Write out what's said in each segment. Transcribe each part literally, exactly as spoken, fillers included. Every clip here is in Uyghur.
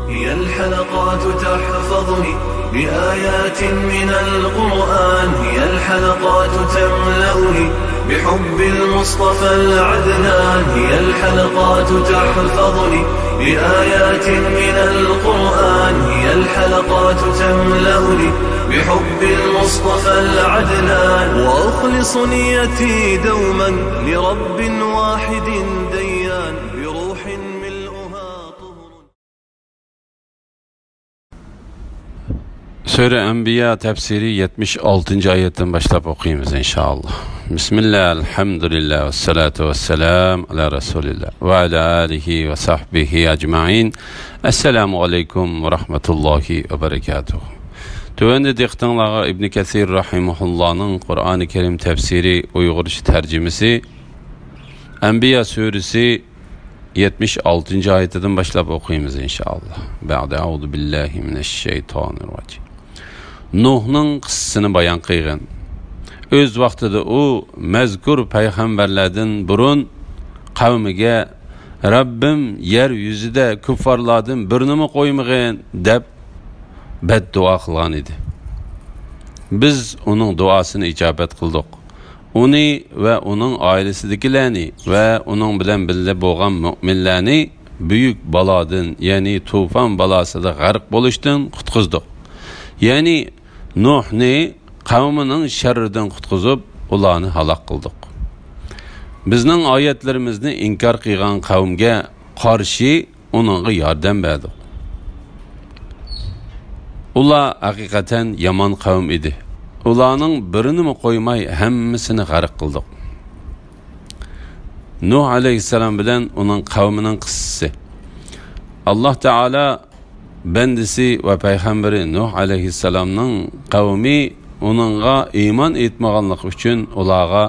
هي الحلقات تحفظني بآيات من القرآن، هي الحلقات تملأني بحب المصطفى العدنان، هي الحلقات تحفظني بآيات من القرآن، هي الحلقات تملأني بحب المصطفى العدنان، وأخلص نيتي دوما لرب واحد ديان، بروح ملؤها طهر. سۈرە ئەنبىيا تەپسىرى يەتمىش ئالتىنچى ئايەتتىن باشلاپ ئوقۇيمىز، ئىنشائاللا. بىسمىللا، ئەلھەمدۇلىللا، ۋەسسالاتۇ ۋەسسالامۇ ئەلا رەسۇلىللا ۋە ئەلا ئالىھى ۋە سەھبىھى ئەجمەئىن. ئەسسالامۇ ئەلەيكۇم ۋە رەھمەتۇللاھى ۋە بەرەكاتۇھۇ. تۆۋەندە دىققىتىڭلارغا ئىبنى كەسىر رەھىمەھۇللانىڭ قۇرئانى كەرىم تەپسىرى ئۇيغۇرچە تەرجىمىسى، ئەنبىيا سۈرىسى يەتمىش ئالتىنچى ئايىتىدىن باشلاپ ئوقۇيمىز، ئىنشائاللا. بەئدە، ئەئۇزۇ بىللاھى مىنەششەيتانىررەجىم. نۇھنىڭ قىسسىسىنى بايان قىلغىن. ئۆز ۋاقتىدا ئۇ مەزكۇر پەيغەمبەرلەردىن بۇرۇن قەۋمىگە، «رەببىم، يەر يۈزىدە كۇففارلاردىن بىرىنىمۇ قويمىغىن» دەپ بەددۇئا قىلغان ئىدى. بىز ئۇنىڭ دۇئاسىنى ئىجابەت قىلدۇق. ئۇنى ۋە ئۇنىڭ ئائىلىسىدىكىلەرنى ۋە ئۇنىڭ بىلەن بىللە بولغان مۆمىنلەرنى بۈيۈك بالادىن، يەنى تۇفان بالاسىدا غەرق بولۇشتىن قۇتقۇزدۇق. يەنى نۇھنى قەۋمىنىڭ شەررىدىن قۇتقۇزۇپ، ئۇلارنى ھالاك قىلدۇق. بىزنىڭ ئايەتلىرىمىزنى ئىنكار قىلغان قەۋمگە قارشى ئۇنىڭغا ياردەم بەردۇق. ئۇلار ھەقىقەتەن يامان قەۋم ئىدى. ئۇلارنىڭ بىرىنىمۇ قويماي، ھەممىسىنى غەرق قىلدۇق. نۇھ ئەلەيھىسسالام بىلەن ئۇنىڭ قەۋمىنىڭ قىسسىسى. ئاللا تائالا بەندىسى ۋە پەيغەمبىرى نۇھ ئەلەيھىسسالامنىڭ قەۋمى ئۇنىڭغا ئىمان ئېيتمىغانلىقى ئۈچۈن ئۇلارغا،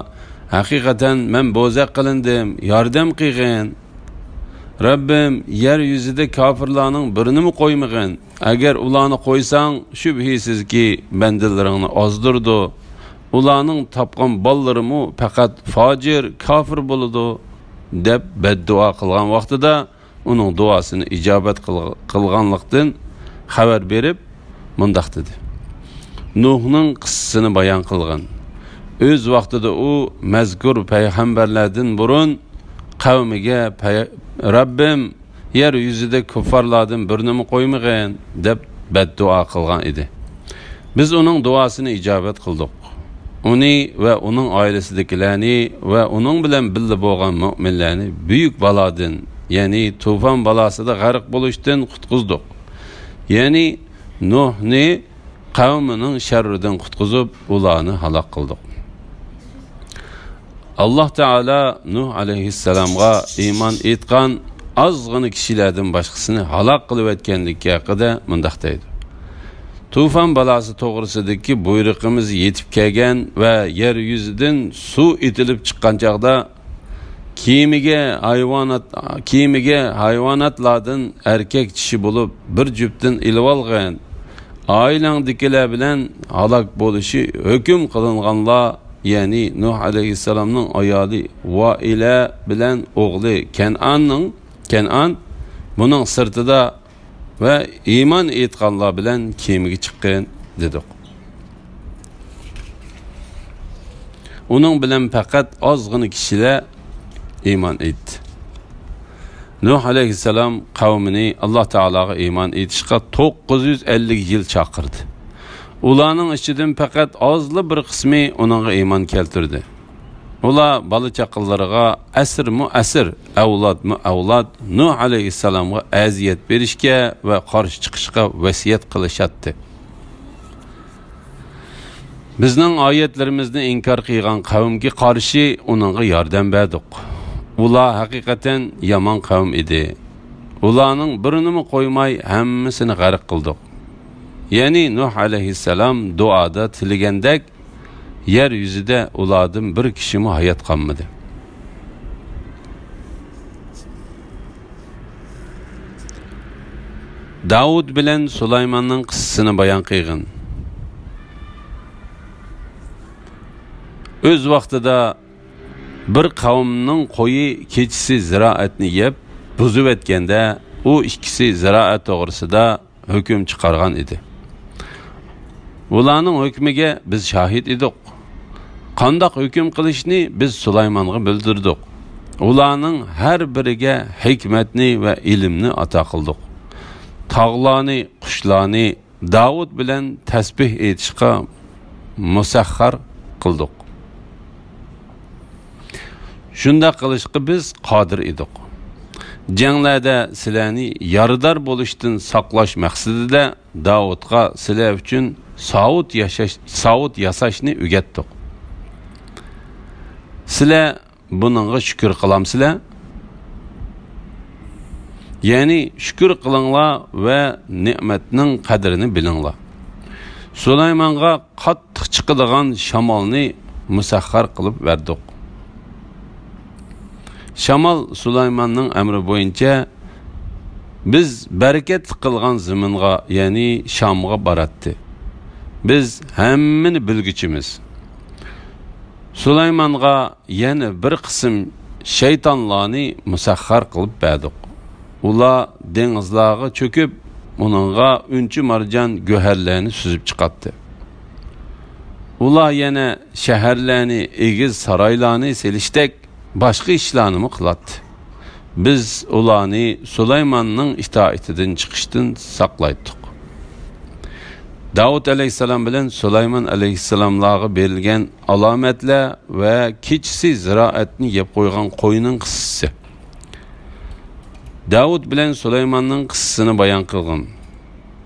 «ھەقىقەتەن مەن بوزەك قىلىندىم، ياردەم قىلغىن. رەببىم، يەر يۈزىدە كاپىرلارنىڭ بىرىنىمۇ قويمىغىن. ئەگەر ئۇلارنى قويساڭ، شۈبھىسىزكى، بەندىلىرىڭنى ئازدۇرىدۇ. ئۇلارنىڭ تاپقان بالىلىرىمۇ پەقەت فاجىر، كاپىر بولىدۇ» دەپ بەددۇئا قىلغان ۋاقتىدا، ئۇنىڭ دۇئاسىنى ئىجابەت قىلغ-، قىلغانلىقتىن خەۋەر بېرىپ، مۇنداق دېدى: نۇھنىڭ قىسسىسىنى بايان قىلغىن. ئۆز ۋاقتىدا ئۇ مەزكۇر پەيغەمبەرلەردىن بۇرۇن قەۋمىگە پەي-، «رەببىم، يەر يۈزىدە كۇففارلاردىن بىرىنىمۇ قويمىغىن» دەپ بەددۇئا قىلغان ئىدى. بىز ئۇنىڭ دۇئاسىنى ئىجابەت قىلدۇق. ئۇنى ۋە ئۇنىڭ ئائىلىسىدىكىلەرنى ۋە ئۇنىڭ بىلەن بىللە بولغان مۆمىنلەرنى بۈيۈك بالادىن، يەنى تۇفان بالاسىدا غەرق بولۇشتىن قۇتقۇزدۇق. يەنى نۇھنى قەۋمىنىڭ شەررىدىن قۇتقۇزۇپ، ئۇلارنى ھالاك قىلدۇق. ئاللا تائالا نۇھ ئەلەيھىسسالامغا ئىمان ئېيتقان ئازغىنا كىشىلەردىن باشقىسىنى ھالاك قىلىۋەتكەنلىكى ھەققىدە مۇنداق دەيدۇ: تۇفان بالاسى توغرىسىدىكى بۇيرۇقىمىز يېتىپ كەلگەن ۋە يەر يۈزىدىن سۇ ئېتىلىپ چىققان چاغدا، كېمىگە ھايۋانات، كېمىگە ھايۋاناتلاردىن ئەركەك چىشى بولۇپ بىر جۈپتىن ئېلىۋالغىن. ئائىلەڭدىكىلەر بىلەن ھالاك بولۇشى ھۆكۈم قىلىنغانلار، يەنى نۇھ ئەلەيھىسسالامنىڭ ئايالى ۋائىلە بىلەن ئوغلى كەنئاننىڭ، كەنئان، بۇنىڭ سىرتىدا ۋە ئىمان ئېيتقانلار بىلەن كېمىگە چىققىن، دېدۇق. ئۇنىڭ بىلەن پەقەت ئازغىنا كىشىلەر ئىمان ئېيتتى. نۇھ ئەلەيھىسسالام قەۋمىنى ئاللا تائالاغا ئىمان ئېيتىشقا توققۇز يۈز ئەللىك يىل چاقىردى. ئۇلارنىڭ ئىچىدىن پەقەت ئازلا بىر قىسمى ئۇنىڭغا ئىمان كەلتۈردى. ئۇلار بالا-چاقىلىرىغا، ئەسىرمۇ ئەسىر، ئەۋلادمۇ ئەۋلاد نۇھ ئەلەيھىسسالامغا ئەزىيەت بېرىشكە ۋە قارشى چىقىشقا ۋەسىيەت قىلىشاتتى. بىزنىڭ ئايەتلىرىمىزنى ئىنكار قىلغان قەۋمگە قارشى ئۇنىڭغا ياردەم بەردۇق. ئۇلار ھەقىقەتەن يامان قەۋم ئىدى. ئۇلارنىڭ بىرىنىمۇ قويماي، ھەممىسىنى غەرق قىلدۇق. يەنى نۇھ ئەلەيھىسسالام دۇئادا تىلىگەندەك، يەر يۈزىدە ئۇلاردىن بىر كىشىمۇ ھايات قالمىدى. داۋۇت بىلەن سۇلايماننىڭ قىسسىسىنى بايان قىلغىن. ئۆز ۋاقتىدا بىر قەۋمنىڭ قويى كېچىسى زىرائەتنى يەپ، بۇزۇۋەتكەندە، ئۇ ئىككىسى زىرائەت توغرىسىدا ھۆكۈم چىقارغان ئىدى. ئۇلارنىڭ ھۆكمىگە بىز شاھىت ئىدۇق. قانداق ھۆكۈم قىلىشنى بىز سۇلايمانغا بىلدۈردۇق. ئۇلارنىڭ ھەر بىرىگە ھېكمەتنى ۋە ئىلىمنى ئاتا قىلدۇق. تاغلارنى، قۇشلارنى داۋۇت بىلەن تەسبىھ ئېيتىشقا مۇسەخخەر قىلدۇق. شۇنداق قىلىشقا بىز قادىر ئىدۇق. جەڭلەردە سىلەرنى يارىدار بولۇشتىن ساقلاش مەقسىتىدە داۋۇتقا سىلەر ئۈچۈن ساۋۇت ياشاش، ساۋۇت ياساشنى ئۆگەتتۇق. سىلەر بۇنىڭغا شۈكۈر قىلامسىلەر؟ يەنى شۈكۈر قىلىڭلار ۋە نېمەتنىڭ قەدرىنى بىلىڭلار. سۇلايمانغا قاتتىق چىقىدىغان شامالنى مۇسەخخەر قىلىپ بەردۇق. شامال سۇلايماننىڭ ئەمرى بويىچە بىز بەرىكەتلىك قىلغان زېمىنغا، يەنى شامغا باراتتى. بىز ھەممىنى بىلگۈچىمىز. سۇلايمانغا يەنە بىر قىسىم شەيتانلارنى مۇسەخخەر قىلىپ بەردۇق. ئۇلار دېڭىزلارغا چۆكۈپ، ئۇنىڭغا ئۈنچە-مارجان گۆھەرلەرنى سۈزۈپ چىقاتتى. ئۇلار يەنە شەھەرلەرنى، ئېگىز سارايلارنى سېلىشتەك باشقا ئىشلارنىمۇ قىلاتتى. بىز ئۇلارنى سۇلايماننىڭ ئىتائىتىدىن چىقىشتىن ساقلايتتۇق. داۋۇت ئەلەيھىسسالام بىلەن سۇلايمان ئەلەيھىسسالاملارغا بېرىلگەن ئالامەتلەر ۋە كېچىسى زىرائەتنى يەپ قويغان قوينىڭ قىسسىسى. داۋۇت بىلەن سۇلايماننىڭ قىسسىسىنى بايان قىلغىن.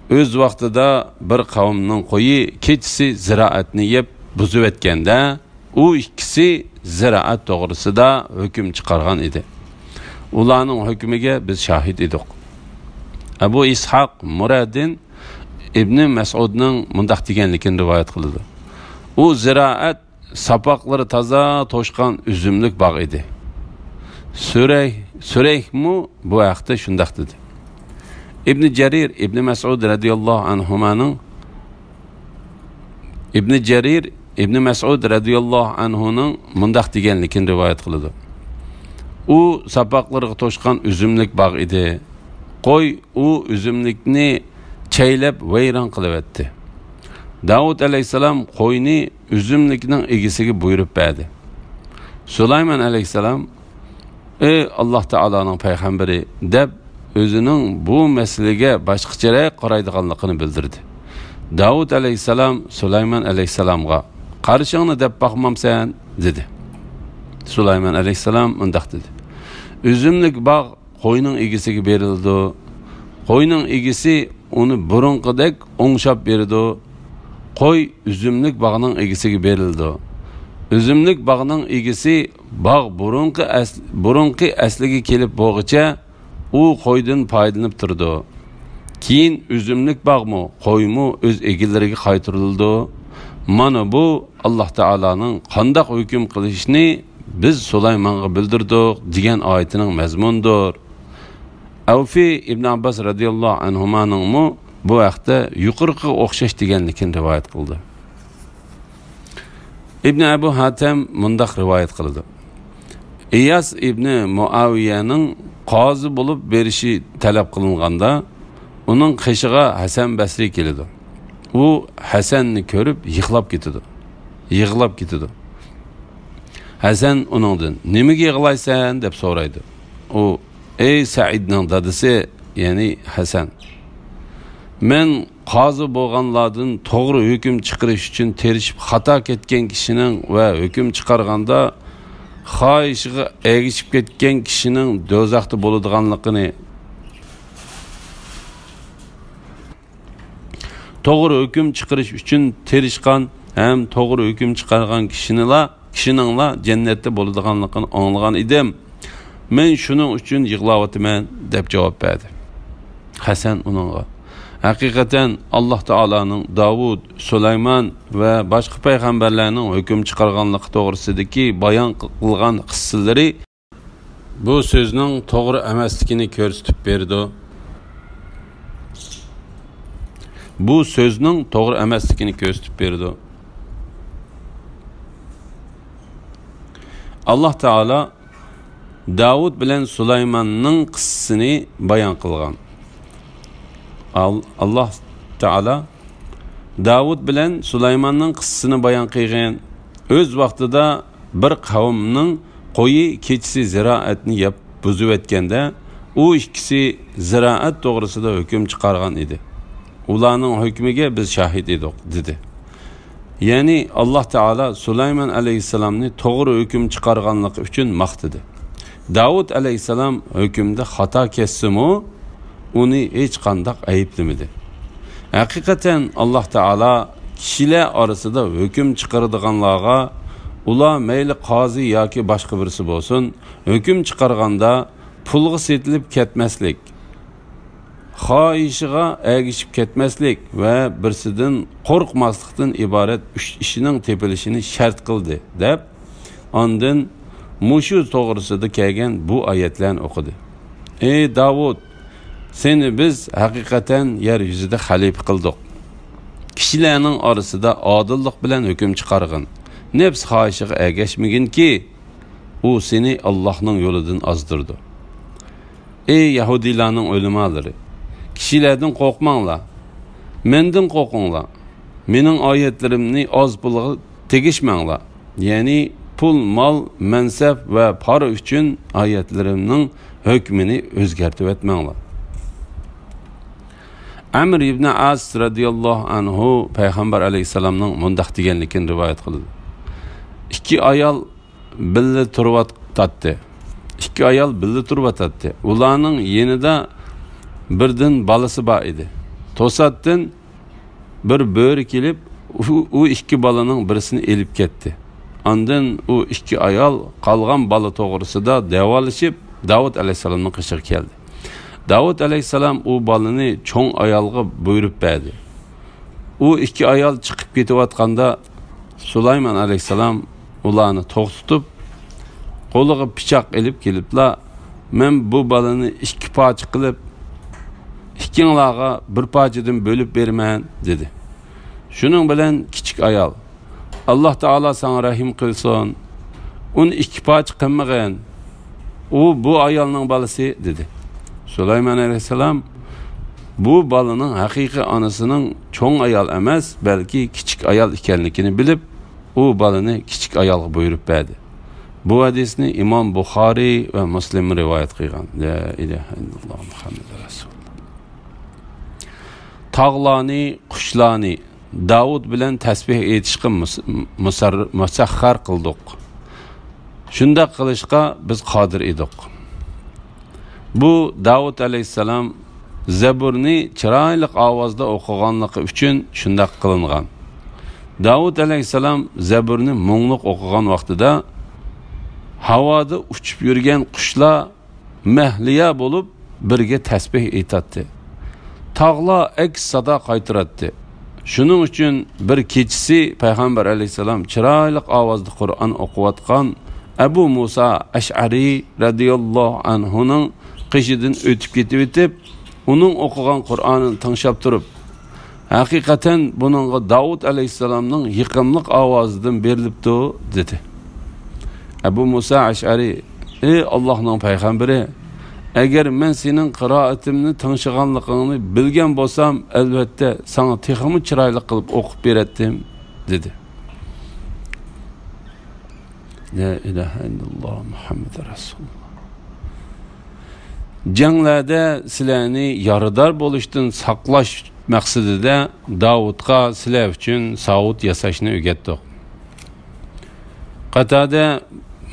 ئۆز ۋاقتىدا بىر قەۋمنىڭ قويى كېچىسى زىرائەتنى يەپ بۇزۇۋەتكەندە، ئۇ ئىككىسى زىرائەت توغرىسىدا ھۆكۈم چىقارغان ئىدى. ئۇلارنىڭ ھۆكمىگە بىز شاھىت ئىدۇق. ئەبۇ ئىسھاق مۇرەددىن ئىبنى مەسئۇدنىڭ مۇنداق دېگەنلىكىنى رىۋايەت قىلىدۇ. ئۇ زىرائەت ساپاقلىرى تازا توشقان ئۈزۈملۈك باغ ئىدى. سۈرەي-، سۈرەيھمۇ بۇ ھەقتە شۇنداق دېدى. ئىبنى جەرىر ئىبنى مەسئۇد رەزىياللاھۇ ئەنھۇمانىڭ، ئىبنى جەرىر ئىبنى مەسئۇد رەزىياللاھۇ ئەنھۇنىڭ مۇنداق دېگەنلىكىنى رىۋايەت قىلىدۇ. ئۇ ساپاقلىرىغا توشقان ئۈزۈملۈك باغ ئىدى. قوي ئۇ ئۈزۈملۈكنى چەيلەپ ۋەيران قىلىۋەتتى. داۋۇت ئەلەيھىسسالام قوينى ئۈزۈملۈكنىڭ ئىگىسىگە بۇيرۇپ بەردى. سۇلايمان ئەلەيھىسسالام، «ئەي ئاللاھ تائالانىڭ پەيغەمبىرى» دەپ، ئۆزىنىڭ بۇ مەسىلىگە باشقىچىراق قارايدىغانلىقىنى بىلدۈردى. داۋۇت ئەلەيھىسسالام سۇلايمان ئەلەيھىسسالامغا، «قارىشىڭنى دەپ باقمامسەن؟» دېدى. سۇلايمان ئەلەيھىسسالام مۇنداق دېدى، «ئۈزۈملۈك باغ قوينىڭ ئىگىسىگە بېرىلىدۇ. قوينىڭ ئىگىسى ئۇنى بۇرۇنقىدەك ئوڭشاپ بېرىدۇ. قوي ئۈزۈملۈك باغنىڭ ئىگىسىگە بېرىلىدۇ. ئۈزۈملۈك باغنىڭ ئىگىسى باغ بۇرۇنقى ئەس-، بۇرۇنقى ئەسلىگە كېلىپ بولغۇچە ئۇ قويدىن پايدىلىنىپ تۇرىدۇ. كېيىن ئۈزۈملۈك باغمۇ، قويمۇ ئۆز ئىگىلىرىگە قايتۇرۇلىدۇ. مانا بۇ ئاللاھ تائالانىڭ قانداق ھۆكۈم قىلىشىنى بىز سۇلايمانغا بىلدۈردۇق» دېگەن ئايىتىنىڭ مەزمۇنىدۇر. ئەۋفى ئىبن ئابباس رەزىياللاھۇ ئەنھۇمانىڭمۇ بۇ ھەقتە يۇقىرىقىغا ئوخشاش دېگەنلىكىنى رىۋايەت قىلدى. ئىبن ئەبۇ ھاتەم مۇنداق رىۋايەت قىلىدۇ. ئىياس ئىبنى مۇئاۋىيەنىڭ قازى بولۇپ بېرىشى تەلەپ قىلىنغاندا، ئۇنىڭ قېشىغا ھەسەن بەسرى كېلىدۇ. ئۇ ھەسەننى كۆرۈپ يىغلاپ كېتىدۇ. يىغلاپ كېتىدۇ. ھەسەن ئۇنىڭدىن، «نېمىگە يىغلايسەن؟» دەپ سورايدۇ. ئۇ، «ئەي سەئىدنىڭ دادىسى، يەنى ھەسەن، مەن قازى بولغانلاردىن توغرا ھۆكۈم چىقىرىش ئۈچۈن تىرىشىپ خاتا كەتكەن كىشىنىڭ ۋە ھۆكۈم چىقارغاندا خاھىشىغا ئەگىشىپ كەتكەن كىشىنىڭ دوزاختا بولىدىغانلىقىنى، توغرا ھۆكۈم چىقىرىش ئۈچۈن تىرىشقان ھەم توغرا ھۆكۈم چىقارغان كىشىنىلا، كىشىنىڭلا جەننەتتە بولىدىغانلىقىنى ئاڭلىغان ئىدىم. مەن شۇنىڭ ئۈچۈن يىغلاۋاتىمەن» دەپ جاۋاب بەردى. ھەسەن ئۇنىڭغا، «ھەقىقەتەن ئاللاھ تائالانىڭ داۋۇت، سۇلايمان ۋە باشقا پەيغەمبەرلەرنىڭ ھۆكۈم چىقارغانلىقى توغرىسىدىكى بايان قىلغان قىسسىلىرى بۇ سۆزنىڭ توغرا ئەمەسلىكىنى كۆرسىتىپ بېرىدۇ. بۇ سۆزنىڭ توغرا ئەمەسلىكىنى كۆرسىتىپ بېرىدۇ. ئاللاھ تائالا داۋۇت بىلەن سۇلايماننىڭ قىسسىسىنى بايان قىلغان. ئال-، ئاللاھ تائالا داۋۇت بىلەن سۇلايماننىڭ قىسسىسىنى بايان قىلغان. ئۆز ۋاقتىدا بىر قەۋمنىڭ قويى كېچىسى زىرائەتنى يەپ بۇزۇۋەتكەندە، ئۇ ئىككىسى زىرائەت توغرىسىدا ھۆكۈم چىقارغان ئىدى. ئۇلارنىڭ ھۆكمىگە بىز شاھىت ئىدۇق، دېدى. يەنى ئاللاھ تائالا سۇلايمان ئەلەيھىسسالامنى توغرا ھۆكۈم چىقارغانلىقى ئۈچۈن ماختىدى. داۋۇت ئەلەيھىسسالام ھۆكۈمدە خاتا كەتسىمۇ، ئۇنى ھېچقانداق ئەيىبلىمىدى. ھەقىقەتەن ئاللاھ تائالا كىشىلەر ئارىسىدا ھۆكۈم چىقىرىدىغانلارغا، ئۇلار مەيلى قازى ياكى باشقا بىرسى بولسۇن، ھۆكۈم چىقارغاندا پۇلغا سېتىلىپ كەتمەسلىك، خاھىشىغا ئەگىشىپ كەتمەسلىك ۋە بىرسىدىن قورقماسلىقتىن ئىبارەت ئۈچ ئىشنىڭ تېپىلىشىنى شەرت قىلدى، دەپ، ئاندىن مۇشۇ توغرىسىدا كەلگەن بۇ ئايەتلەرنى ئوقۇدى. ئەي داۋۇت، سېنى بىز ھەقىقەتەن يەر يۈزىدە خەلىپە قىلدۇق. كىشىلەرنىڭ ئارىسىدا ئادىللىق بىلەن ھۆكۈم چىقارغىن. نەپس خاھىشىغا ئەگەشمىگىنكى، ئۇ سېنى ئاللاھنىڭ يولىدىن ئازدۇرىدۇ. ئەي يەھۇدىيلارنىڭ ئۆلىمالىرى! كىشىلەردىن قورقماڭلار. مەندىن قورقۇڭلار. مېنىڭ ئايەتلىرىمنى ئاز پۇلغا تېگىشمەڭلار. يەنى پۇل، مال، مەنسەپ ۋە پارا ئۈچۈن ئايەتلىرىمنىڭ ھۆكمىنى ئۆزگەرتىۋەتمەڭلار. ئەمر ئىبنى ئاس رەزىياللاھۇ ئەنھۇ پەيغەمبەر ئەلەيھىسسالامنىڭ مۇنداق دېگەنلىكىنى رىۋايەت قىلىدۇ. ئىككى ئايال بىللە تۇرۇۋاتاتتى. ئىككى ئايال بىللە تۇرۇۋاتاتتى. ئۇلارنىڭ يېنىدا بىردىن بالىسى بار ئىدى. توساتتىن بىر بۆرە كېلىپ، ئۇ، ئۇ ئىككى بالىنىڭ بىرسىنى ئېلىپ كەتتى. ئاندىن ئۇ ئىككى ئايال قالغان بالا توغرىسىدا دەۋالىشىپ، داۋۇت ئەلەيھىسسالامنىڭ قېشىغا كەلدى. داۋۇت ئەلەيھىسسالام ئۇ بالىنى چوڭ ئايالغا بۇيرۇپ بەردى. ئۇ ئىككى ئايال چىقىپ كېتىۋاتقاندا، سۇلايمان ئەلەيھىسسالام ئۇلارنى توختىتىپ، قولىغا پىچاق ئېلىپ كېلىپلا، «مەن بۇ بالىنى ئىككى پارچە قىلىپ، ئىككىڭلارغا بىر پارچىدىن بۆلۈپ بېرىمەن» دېدى. شۇنىڭ بىلەن كىچىك ئايال، «ئاللاھ تائالا ساڭا رەھىم قىلسۇن، ئۇنى ئىككى پارچە قىلمىغىن، ئۇ بۇ ئايالنىڭ بالىسى» دېدى. سۇلايمان ئەلەيھىسسالام بۇ بالىنىڭ ھەقىقىي ئانىسىنىڭ چوڭ ئايال ئەمەس، بەلكى كىچىك ئايال ئىكەنلىكىنى بىلىپ، ئۇ بالىنى كىچىك ئايالغا بۇيرۇپ بەردى. بۇ ھەدىسنى ئىمام بۇخارىي ۋە مۇسلىم رىۋايەت قىلغان. لا ئىلاھە ئىللاللاھ مۇھەممەدۇر رەسۇلۇللاھ. تاغلارنى، قۇشلارنى داۋۇت بىلەن تەسبىھ ئېيتىشقا مۇس-، مۇسەر-، مۇسەخخەر قىلدۇق. شۇنداق قىلىشقا بىز قادىر ئىدۇق. بۇ داۋۇت ئەلەيھىسسالام زەبۇرنى چىرايلىق ئاۋازدا ئوقۇغانلىقى ئۈچۈن شۇنداق قىلىنغان. داۋۇت ئەلەيھىسسالام زەبۇرنى مۇڭلۇق ئوقۇغان ۋاقتىدا، ھاۋادا ئۇچۇپ يۈرگەن قۇشلار مەھلىيا بولۇپ، بىرگە تەسبىھ ئېيتاتتى. تاغلار ئەكس سادا قايتۇراتتى. شۇنىڭ ئۈچۈن بىر كېچىسى پەيغەمبەر ئەلەيھىسسالام چىرايلىق ئاۋازدا قۇرئان ئوقۇۋاتقان ئەبۇ مۇسا ئەشئەرىي رەزىياللاھۇ ئەنھۇنىڭ قېشىدىن ئۆتۈپ كېتىۋېتىپ، ئۇنىڭ ئوقۇغان قۇرئانىنى تىڭشاپ تۇرۇپ، ھەقىقەتەن بۇنىڭغا داۋۇت ئەلەيھىسسالامنىڭ يېقىملىق ئاۋازىدىن بېرىلىپتۇ، دېدى. ئەبۇ مۇسا ئەشئەرى، ئەي ئاللاھنىڭ پەيغەمبىرى، ئەگەر مەن سېنىڭ قىرائىتىمنى تىڭشىغانلىقىڭنى بىلگەن بولسام، ئەلۋەتتە ساڭا تېخىمۇ چىرايلىق قىلىپ ئوقۇپ بېرەتتىم، دېدى. لا ئىلاھە ئىللاللاھ مۇھەممەدۇر رەسۇلۇللاھ. جەڭلەردە سىلەرنى يارىدار بولۇشتىن ساقلاش مەقسىتىدە داۋۇتقا سىلەر ئۈچۈن ساۋۇت ياساشنى ئۆگەتتۇق. قاتادە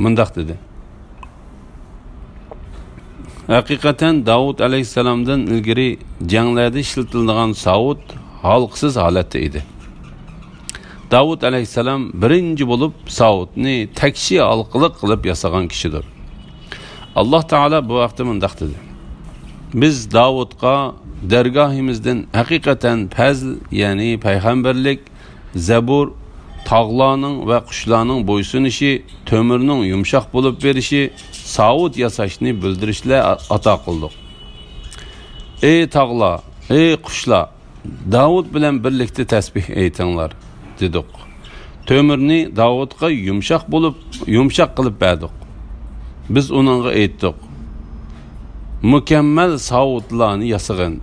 مۇنداق دېدى: ھەقىقەتەن داۋۇت ئەلەيھىسسالامدىن ئىلگىرى جەڭلەردە ئىشلىتىلىدىغان ساۋۇت ھالقىسىز ھالەتتە ئىدى. داۋۇت ئەلەيھىسسالام بىرىنچى بولۇپ ساۋۇتنى تەكشى ھالقىلىق قىلىپ ياسىغان كىشىدۇر. ئاللاھ تائالا بۇ ھەقتە مۇنداق دېدى: بىز داۋۇتقا دەرگاھىمىزدىن ھەقىقەتەن پەزل، يەنى پەيغەمبەرلىك، زەبۇر، تاغلارنىڭ ۋە قۇشلارنىڭ بويسۇنۇشى، تۆمۈرنىڭ يۇمشاق بولۇپ بېرىشى، ساۋۇت ياساشنى بىلدۈرۈشلەر ئاتا قىلدۇق. ئەي تاغلار، ئەي قۇشلار، داۋۇت بىلەن بىرلىكتە تەسبىھ ئېيتىڭلار، دېدۇق. تۆمۈرنى داۋۇتقا يۇمشاق بولۇپ، يۇمشاق قىلىپ بەردۇق. بىز ئۇنىڭغا ئېيتتۇق، مۇكەممەل ساۋۇتلارنى ياسىغىن.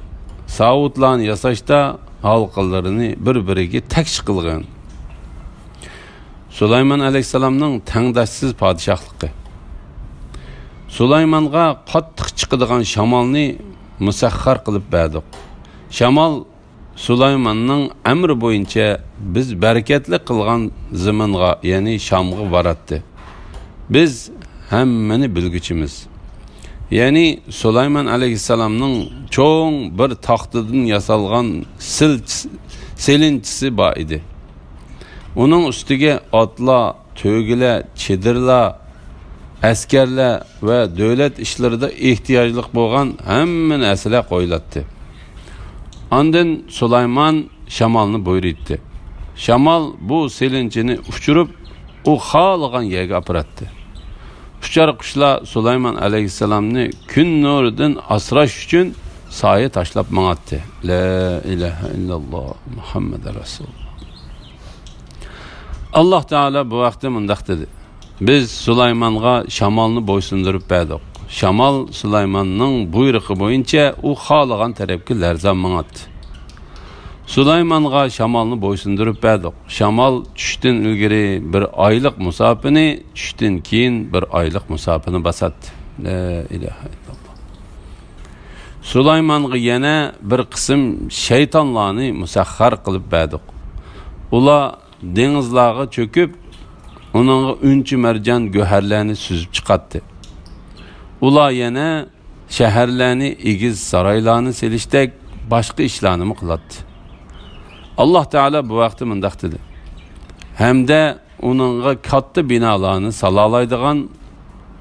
ساۋۇتلارنى ياساشتا ھالقىلىرىنى بىر-بىرىگە تەكشى قىلغىن. سۇلايمان ئەلەيھىسسالامنىڭ تەڭداشسىز پادىشاھلىقى. سۇلايمانغا قاتتىق چىقىدىغان شامالنى مۇسەخخەر قىلىپ بەردۇق. شامال سۇلايماننىڭ ئەمرى بويىچە بىز بەرىكەتلىك قىلغان زېمىنغا، يەنى شامغا باراتتى. بىز ھەممىنى بىلگۈچىمىز. يەنى سۇلايمان ئەلەيھىسسالامنىڭ چوڭ بىر تاختىدىن ياسالغان سىل-، سېلىنچىسى بار ئىدى. ئۇنىڭ ئۈستىگە ئاتلار، تۆگىلەر، چېدىرلار، ئەسكەرلەر ۋە دۆلەت ئىشلىرىدا ئېھتىياجلىق بولغان ھەممە نەرسىلەر قويۇلاتتى. ئاندىن سۇلايمان شامالنى بۇيرۇيتتى. شامال بۇ سېلىنچىنى ئۇچۇرۇپ، ئۇ خالىغان يەرگە ئاپىراتتى. ئۇچار قۇشلار سۇلايمان ئەلەيھىسسالامنى كۈن نۇرىدىن ئاسراش ئۈچۈن سايە تاشلاپ ماڭاتتى. لا ئىلاھە ئىللاللا، مۇھەممەد رەسۇلۇللا. ئاللاھ تائالا بۇ ھەقتە مۇنداق دېدى: بىز سۇلايمانغا شامالنى بويسۇندۇرۇپ بەردۇق. شامال سۇلايماننىڭ بۇيرۇقى بويىچە ئۇ خالىغان تەرەپكە لەرزان ماڭاتتى. سۇلايمانغا شامالنى بويسۇندۇرۇپ بەردۇق. شامال چۈشتىن ئىلگىرى بىر ئايلىق مۇساپىنى، چۈشتىن كېيىن بىر ئايلىق مۇساپىنى باساتتى. لا ئىلاھە ئىللاللا. سۇلايمانغا يەنە بىر قىسىم شەيتانلارنى مۇسەخخەر قىلىپ بەردۇق. ئۇلار دېڭىزلارغا چۆكۈپ، ئۇنىڭغا ئۈنچە-مەرجان گۆھەرلەرنى سۈزۈپ چىقاتتى. ئۇلار يەنە شەھەرلەرنى، ئېگىز سارايلارنى سېلىشتەك باشقا ئىشلارنىمۇ قىلاتتى. ئاللاھ تائالا بۇ ھەقتە مۇنداق دېدى: ھەمدە ئۇنىڭغا كاتتا بىنالارنى سالالايدىغان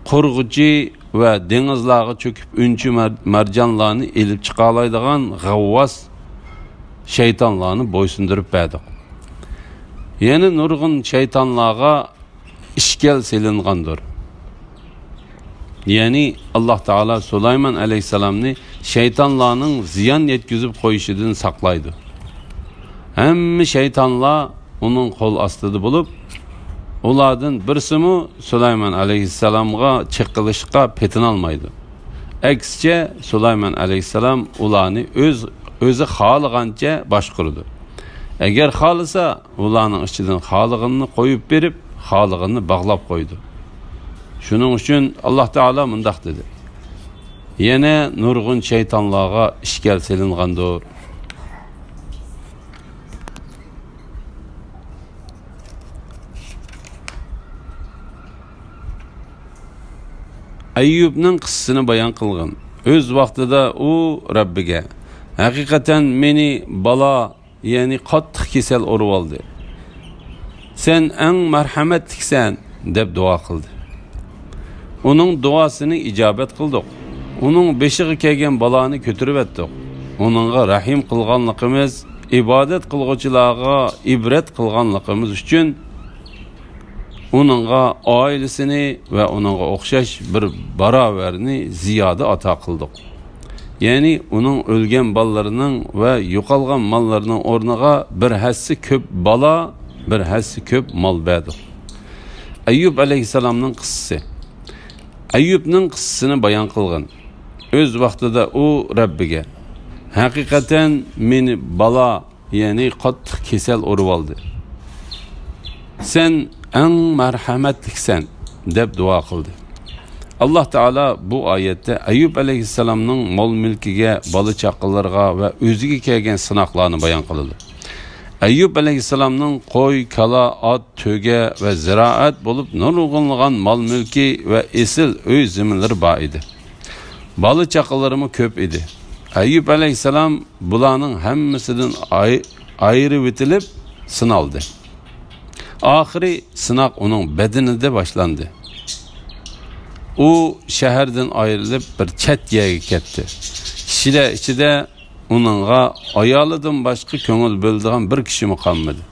قۇرغۇچى ۋە دېڭىزلارغا چۆكۈپ ئۈنچە مەر-، مەرجانلارنى ئېلىپ چىقالايدىغان غەۋۋاس شەيتانلارنى بويسۇندۇرۇپ بەردۇق. يەنە نۇرغۇن شەيتانلارغا ئىشكەل سېلىنغاندۇر. يەنى ئاللاھ تائالا سۇلايمان ئەلەيھىسسالامنى شەيتانلارنىڭ زىيان يەتكۈزۈپ قويۇشىدىن ساقلايدۇ. ھەممە شەيتانلار ئۇنىڭ قول ئاستىدا بولۇپ، ئۇلاردىن بىرسىمۇ سۇلايمان ئەلەيھىسسالامغا چېقىلىشقا پېتىنالمايدۇ. ئەكسىچە، سۇلايمان ئەلەيھىسسالام ئۇلارنى ئۆز، ئۆزى خالىغانچە باشقۇرىدۇ. ئەگەر خالىسا، ئۇلارنىڭ ئىچىدىن خالىغىنىنى قويۇپ بېرىپ، خالىغىنىنى باغلاپ قويىدۇ. شۇنىڭ ئۈچۈن ئاللاھ تائالا مۇنداق دېدى: يەنە نۇرغۇن شەيتانلارغا ئىشكەل سېلىنغاندۇر. ئەييۇبنىڭ قىسسىسىنى بايان قىلغىن. ئۆز ۋاقتىدا ئۇ رەببىگە، ھەقىقەتەن مېنى بالا، يەنى قاتتىق كېسەل ئۇرۇۋالدى. سەن ئەڭ مەرھەمەتلىكسەن، دەپ دۇئا قىلدى. ئۇنىڭ دۇئاسىنى ئىجابەت قىلدۇق. ئۇنىڭ بېشىغا كەلگەن بالانى كۆتۈرۈۋەتتۇق. ئۇنىڭغا رەھىم قىلغانلىقىمىز، ئىبادەت قىلغۇچىلارغا ئىبرەت قىلغانلىقىمىز ئۈچۈن ئۇنىڭغا ئائىلىسىنى ۋە ئۇنىڭغا ئوخشاش بىر باراۋەرنى زىيادە ئاتا قىلدۇق. يەنى ئۇنىڭ ئۆلگەن بالىلىرىنىڭ ۋە يوقالغان ماللىرىنىڭ ئورنىغا بىر ھەسسە كۆپ بالا، بىر ھەسسە كۆپ مال بەردۇق. ئەييۇب ئەلەيھىسسالامنىڭ قىسسىسى. ئەييۇبنىڭ قىسسىسىنى بايان قىلغىن. ئۆز ۋاقتىدا ئۇ رەببىگە، ھەقىقەتەن مېنى بالا، يەنى قاتتىق كېسەل ئۇرۇۋالدى. سەن ئەڭ مەرھەمەتلىكسەن، دەپ دۇئا قىلدى. ئاللاھ تائالا بۇ ئايەتتە ئەييۇب ئەلەيھىسسالامنىڭ مال-مۈلكىگە، بالا-چاقىلىرىغا ۋە ئۆزىگە كەلگەن سىناقلارنى بايان قىلىدۇ. ئەييۇب ئەلەيھىسسالامنىڭ قوي، كالا، ئات، تۆگە ۋە زىرائەت بولۇپ نۇرغۇنلىغان مال-مۈلكى ۋە ئېسىل ئۆي-زېمىنلىرى بار ئىدى. بالا-چاقىلىرىمۇ كۆپ ئىدى. ئەييۇب ئەلەيھىسسالام بۇلارنىڭ ھەممىسىدىن ئاي-، ئايرىۋېتىلىپ سىنالدى. ئاخىرى سىناق ئۇنىڭ بەدىنىدە باشلاندى. ئۇ شەھەردىن ئايرىلىپ بىر چەت يەرگە كەتتى. كىشىلەر ئىچىدە ئۇنىڭغا ئايالىدىن باشقا كۆڭۈل بۆلىدىغان بىر كىشىمۇ قالمىدى.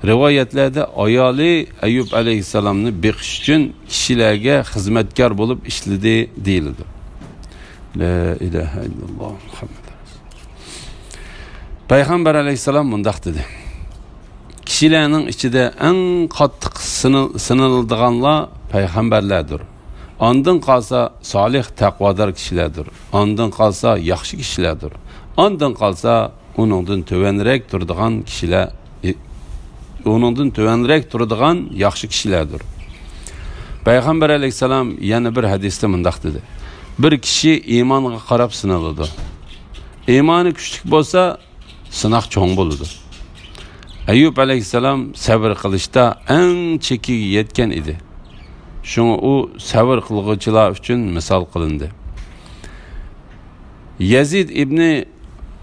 رىۋايەتلەردە ئايالى ئەييۇب ئەلەيھىسسالامنى بېقىش ئۈچۈن كىشىلەرگە خىزمەتكار بولۇپ ئىشلىدى دېيىلىدۇ. لا ئىلاھە ئىللاللا مۇھەممەد رەسۇلۇللا. پەيغەمبەر ئەلەيھىسسالام مۇنداق دېدى: كىشىلەرنىڭ ئىچىدە ئەڭ قاتتىق سىنىل-، سىنىلىدىغانلار پەيغەمبەرلەردۇر. ئاندىن قالسا سالىھ تەقۋادار كىشىلەردۇر. ئاندىن قالسا ياخشى كىشىلەردۇر. ئاندىن قالسا ئۇنىڭدىن تۆۋەنرەك تۇرىدىغان كىشىلەر، ئۇنىڭدىن تۆۋەنرەك تۇرىدىغان ياخشى كىشىلەردۇر. پەيغەمبەر ئەلەيھىسسالام يەنە بىر ھەدىستە مۇنداق دېدى: بىر كىشى ئىمانغا قاراپ سىنىلىدۇ. ئىمانى كۈچلۈك بولسا، سىناق چوڭ بولىدۇ. ئەييۇب ئەلەيھىسسالام سەۋر قىلىشتا ئەڭ چېكىگە يەتكەن ئىدى. شۇڭا ئۇ سەۋر قىلغۇچىلار ئۈچۈن مىسال قىلىندى. يەزىد ئىبنى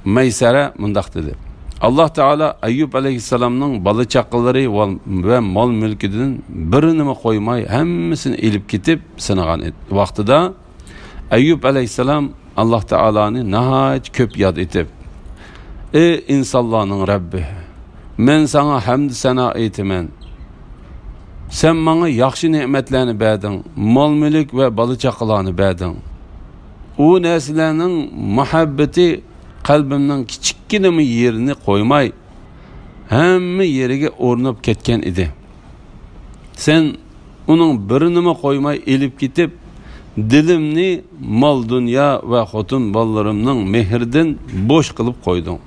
مەيسەرە مۇنداق دېدى: ئاللاھ تائالا ئەييۇب ئەلەيھىسسالامنىڭ بالا-چاقىلىرى ۋە، ۋە مال-مۈلكىدىن بىرىنىمۇ قويماي، ھەممىسىنى ئېلىپ كېتىپ سىنىغان ئىد-، ۋاقتىدا، ئەييۇب ئەلەيھىسسالام ئاللاھ تائالانى ناھايىتى كۆپ ياد ئېتىپ، ئى ئىنسانلارنىڭ رەببى، مەن ساڭا ھەمدۇ سانا ئېيتىمەن. سەن ماڭا ياخشى نېمەتلەرنى بەردىڭ، مال-مۈلۈك ۋە بالا-چاقىلارنى بەردىڭ. ئۇ نەرسىلەرنىڭ مۇھەببىتى قەلبىمنىڭ كىچىككىنىمۇ يېرىنى قويماي، ھەممە يېرىگە ئورناپ كەتكەن ئىدى. سەن ئۇنىڭ بىرىنىمۇ قويماي ئېلىپ كېتىپ، دىلىمنى مال-دۇنيا ۋە خوتۇن-بالىلىرىمنىڭ مېھرىدىن بوش قىلىپ قويدۇڭ.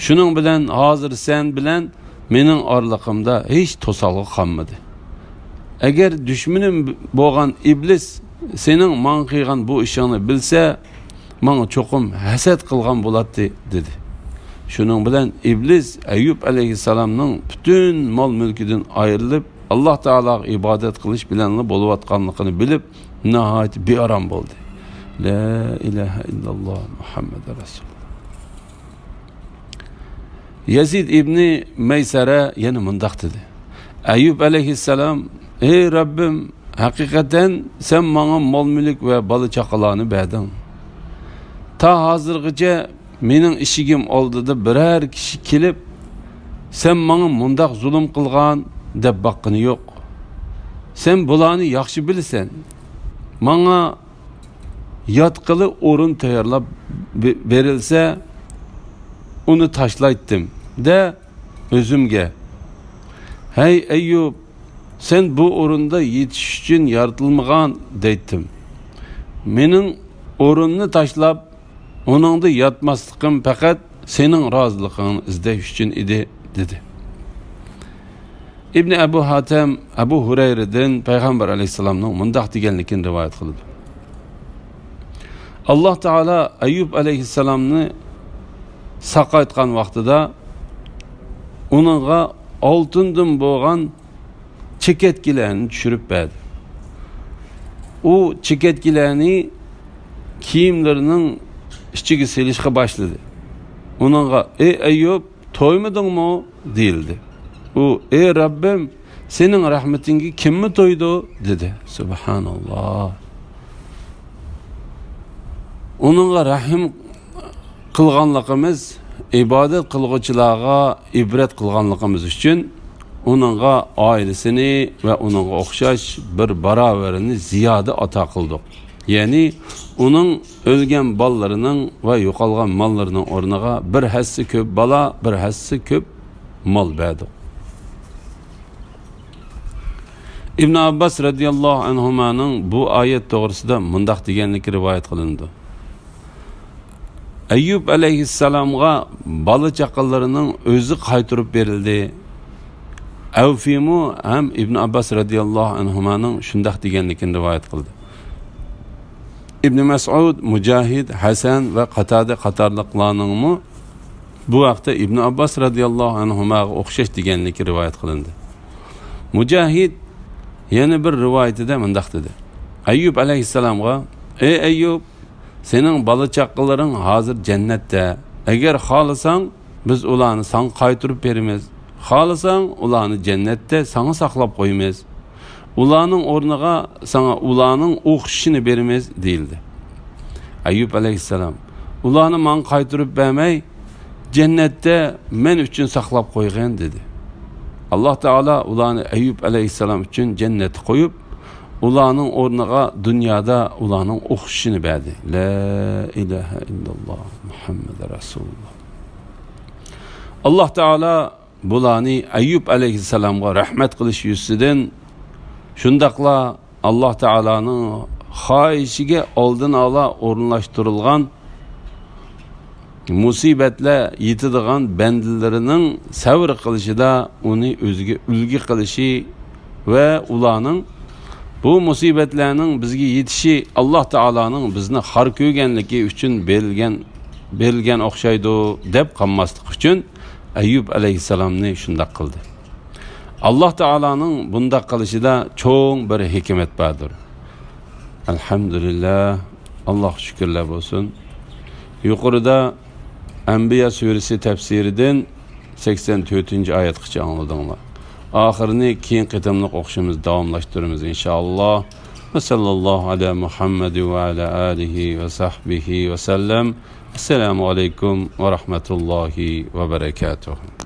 شۇنىڭ بىلەن ھازىر سەن بىلەن مېنىڭ ئارىلىقىمدا ھېچ توسالغۇ قالمىدى. ئەگەر دۈشمىنىم بولغان ئىبلىس سېنىڭ ماڭا قىلغان بۇ ئىشىڭنى بىلسە، ماڭا چوقۇم ھەسەت قىلغان بولاتتى، دېدى. شۇنىڭ بىلەن ئىبلىس ئەييۇب ئەلەيھىسسالامنىڭ پۈتۈن مال-مۈلكىدىن ئايرىلىپ، ئاللاھ تائالاغا ئىبادەت قىلىش بىلەنلا بولۇۋاتقانلىقىنى بىلىپ، ناھايىتى بىئارام بولدى. لا ئىلاھە ئىللاللاھ مۇھەممەدۇر رەسۇلۇللاھ. يەزىد ئىبنى مەيسەرە يەنە مۇنداق دېدى: ئەييۇب ئەلەيھىسسالام، ئەي رەببىم، ھەقىقەتەن سەن ماڭا مال-مۈلۈك ۋە بالا-چاقىلارنى بەردىڭ. تا ھازىرغىچە مېنىڭ ئىشىكىم ئالدىدا بىرەر كىشى كېلىپ، سەن ماڭا مۇنداق زۇلۇم قىلغان دەپ باققىنى يوق. سەن بۇلارنى ياخشى بىلىسەن. ماڭا ياتقىلى ئورۇن تەييارلاپ بې-، بېرىلسە، ئۇنى تاشلايتتىم-دە، ئۆزۈمگە، ھەي ئەييۇب، سەن بۇ ئورۇندا يېتىش ئۈچۈن يارىتىلمىغان، دەيتتىم. مېنىڭ ئورۇننى تاشلاپ، ئۇنىڭدا ياتماسلىقىم پەقەت سېنىڭ رازىلىقىڭنى ئىزدەش ئۈچۈن ئىدى، دېدى. ئىبنى ئەبۇ ھاتەم ئەبۇ ھۇرەيرىدىن پەيغەمبەر ئەلەيھىسسالامنىڭ مۇنداق دېگەنلىكىنى رىۋايەت قىلىدۇ: ئاللاھ تائالا ئەييۇب ئەلەيھىسسالامنى ساقايتقان ۋاقتىدا ئۇنىڭغا ئالتۇندىن بولغان چېكەتكىلەرنى چۈشۈرۈپ بەردى. ئۇ چېكەتكىلەرنى كىيىملىرىنىڭ ئىچىگە سېلىشقا باشلىدى. ئۇنىڭغا، ئەي ئەييۇب، تويمىدىڭمۇ؟ دېيىلدى. ئۇ، ئەي رەببىم، سېنىڭ رەھمىتىڭگە كىممۇ تويىدۇ؟ دېدى. سۇبھاناللاھ. ئۇنىڭغا رەھىم قىلغانلىقىمىز، ئىبادەت قىلغۇچىلارغا ئىبرەت قىلغانلىقىمىز ئۈچۈن ئۇنىڭغا ئائىلىسىنى ۋە ئۇنىڭغا ئوخشاش بىر باراۋىرىنى زىيادە ئاتا قىلدۇق. يەنى ئۇنىڭ ئۆلگەن بالىلىرىنىڭ ۋە يوقالغان ماللىرىنىڭ ئورنىغا بىر ھەسسە كۆپ بالا، بىر ھەسسە كۆپ مال بەردۇق. ئىبن ئابباس رەزىياللاھۇ ئەنھۇمانىڭ بۇ ئايەت توغرىسىدا مۇنداق دېگەنلىكى رىۋايەت قىلىنىدۇ: ئەييۇب ئەلەيھىسسالامغا بالا-چاقىلىرىنىڭ ئۆزى قايتۇرۇپ بېرىلدى. ئەۋفىمۇ ھەم ئىبن ئابباس رەزىياللاھۇ ئەنھۇمانىڭ شۇنداق دېگەنلىكىنى رىۋايەت قىلدى. ئىبن مەسئۇد، مۇجاھىد، ھەسەن ۋە قاتادە قاتارلىقلارنىڭمۇ بۇ ھەقتە ئىبن ئابباس رەزىياللاھۇ ئەنھۇماغا ئوخشاش دېگەنلىكى رىۋايەت قىلىندى. مۇجاھىد يەنە بىر رىۋايىتىدە مۇنداق دېدى: ئەييۇب ئەلەيھىسسالامغا، ئەي ئەييۇب، سېنىڭ بالا-چاقىلىرىڭ ھازىر جەننەتتە. ئەگەر خالىساڭ، بىز ئۇلارنى ساڭا قايتۇرۇپ بېرىمىز. خالىساڭ، ئۇلارنى جەننەتتە ساڭا ساقلاپ قويىمىز. ئۇلارنىڭ ئورنىغا ساڭا ئۇلارنىڭ ئوخشىشىنى بېرىمىز، دېيىلدى. ئەييۇب ئەلەيھىسسالام، ئۇلارنى ماڭا قايتۇرۇپ بەرمەي، جەننەتتە مەن ئۈچۈن ساقلاپ قويغىن، دېدى. ئاللاھ تائالا ئۇلارنى ئەييۇب ئەلەيھىسسالام ئۈچۈن جەننەتتە قويۇپ، ئۇلارنىڭ ئورنىغا دۇنيادا ئۇلارنىڭ ئوخشىشىنى بەردى. لا ئىلاھە ئىللاللاھ مۇھەممەد رەسۇلۇللاھ. ئاللاھ تائالا بۇلارنى ئەييۇب ئەلەيھىسسالامغا رەھمەت قىلىش يۈزىسىدىن، شۇنداقلا ئاللاھ تائالانىڭ خاھىشىگە ئالدىن ئالا ئورۇنلاشتۇرۇلغان مۇسىبەتلەر يېتىدىغان بەندىلىرىنىڭ سەۋر قىلىشىدا ئۇنى ئۆزىگە ئۈلگە قىلىشى ۋە ئۇلارنىڭ بۇ مۇسىبەتلەرنىڭ بىزگە يېتىشى ئاللاھ تائالانىڭ بىزنى خار كۆرگەنلىكى ئۈچۈن بېرىلگەن، بېرىلگەن ئوخشايدۇ دەپ قالماسلىق ئۈچۈن ئەييۇب ئەلەيھىسسالامنى شۇنداق قىلدى. ئاللاھ تائالانىڭ بۇنداق قىلىشىدا چوڭ بىر ھېكمەت باردۇر. ئەلھەمدۇلىللاھ، ئاللاھقا شۈكۈرلەر بولسۇن. يۇقىرىدا ئەنبىيا سۈرىسى تەپسىرىدىن سەكسەن تۆتىنچى ئايەتقىچە ئاڭلىدىڭلار. ئاخىرىنى كېيىن قېتىملىق ئوقۇشىمىز، داۋاملاشتۇرىمىز ئىنشائاللاھ. ۋە ساللاللاھۇ ئەلا مۇھەممەد ۋە ئەلا ئالىھى ۋە سەھبىھى ۋە سەللەم. ئەسسالامۇ ئەلەيكۇم ۋە رەھمەتۇللاھى ۋە بەرەكاتۇھ.